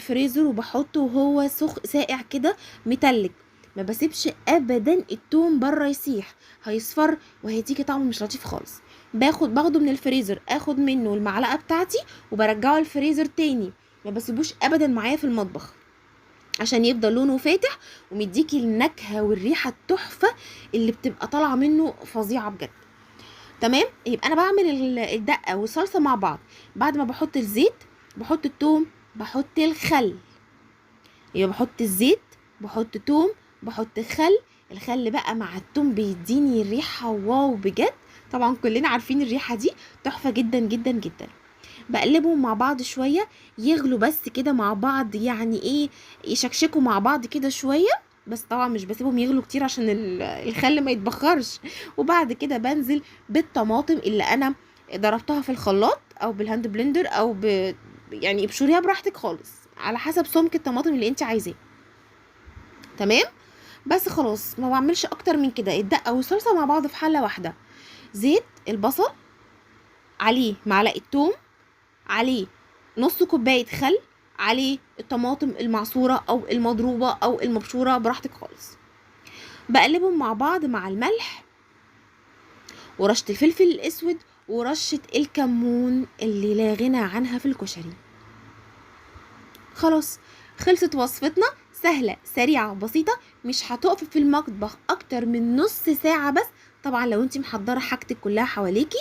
الفريزر وبحطه وهو ساقع كده متلج. ما بسيبش ابدا التوم بره يسيح، هيصفر وهيديكي طعم مش لطيف خالص. باخده من الفريزر، اخد منه المعلقة بتاعتي وبرجعه الفريزر تاني، ما بسيبوش ابدا معايا في المطبخ عشان يفضل لونه فاتح ومديكي النكهة والريحه التحفة اللي بتبقى طالعه منه فظيعة بجد. تمام، يبقى انا بعمل الدقة والصلصه مع بعض. بعد ما بحط الزيت بحط التوم، بحط الخل، يبقى بحط الزيت، بحط توم، بحط خل. الخل بقى مع التوم بيديني ريحه واو بجد، طبعا كلنا عارفين الريحة دي تحفة جدا جدا جدا. بقلبهم مع بعض شوية، يغلوا بس كده مع بعض، يعني ايه، يشكشكوا مع بعض كده شوية، بس طبعا مش بسيبهم يغلوا كتير عشان الخل ما يتبخرش. وبعد كده بنزل بالطماطم اللي انا ضربتها في الخلاط او بال hand blender او يعني ابشريها براحتك خالص على حسب سمك الطماطم اللي انت عايزاه. تمام، بس خلاص ما بعملش اكتر من كده. الدقة والصلصه مع بعض في حله واحدة. زيت، البصل عليه معلقه توم، عليه نص كوباية خل، عليه الطماطم المعصوره او المضروبه او المبشوره براحتك خالص. بقلبهم مع بعض مع الملح ورشه الفلفل الاسود ورشه الكمون اللي لا غنى عنها في الكشري. خلاص خلصت وصفتنا، سهلة سريعة بسيطة، مش هتقف في المطبخ اكتر من نص ساعة بس. طبعا لو انتي محضرة حاجتك كلها حواليكي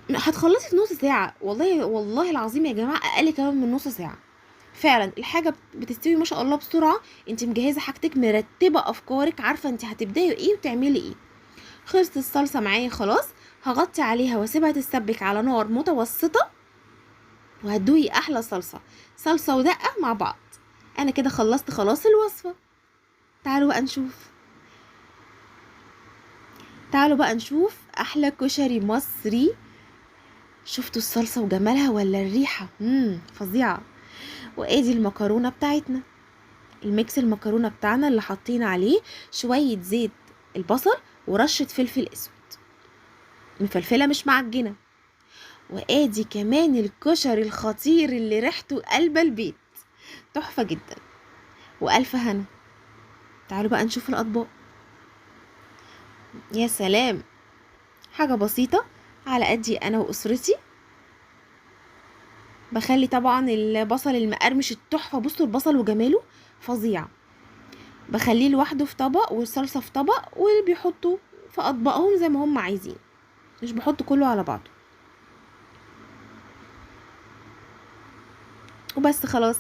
هتخلصي في نص ساعة، والله والله العظيم يا جماعة اقل كمان من نص ساعة. فعلا الحاجة بتستوي ما شاء الله بسرعة. انتي مجهزة حاجتك، مرتبه افكارك، عارفه انتي هتبداي ايه وتعملي ايه. خلصت الصلصه معايا خلاص، هغطي عليها واسيبها تتسبك على نار متوسطه، وهتدوقي احلى صلصه، صلصه ودقة مع بعض. انا كده خلصت خلاص الوصفة. تعالوا بقى نشوف، تعالوا بقى نشوف احلى كشري مصري. شفتوا الصلصه وجمالها ولا الريحة؟ فظيعة. وادي المكرونه بتاعتنا، الميكس المكرونه بتاعنا اللي حاطين عليه شوية زيت البصل ورشه فلفل اسود، مفلفله مش معجنه. وادي كمان الكشري الخطير اللي ريحته قلب البيت، تحفة جدا والف هنا. تعالوا بقى نشوف الاطباق. يا سلام، حاجة بسيطة على قدي انا واسرتي. بخلي طبعا البصل المقرمش التحفة، بصوا البصل وجماله فظيع، بخليه لوحده في طبق والصلصه في طبق، وبيحطوا في اطباقهم زي ما هم عايزين، مش بحط كله على بعضه. وبس خلاص.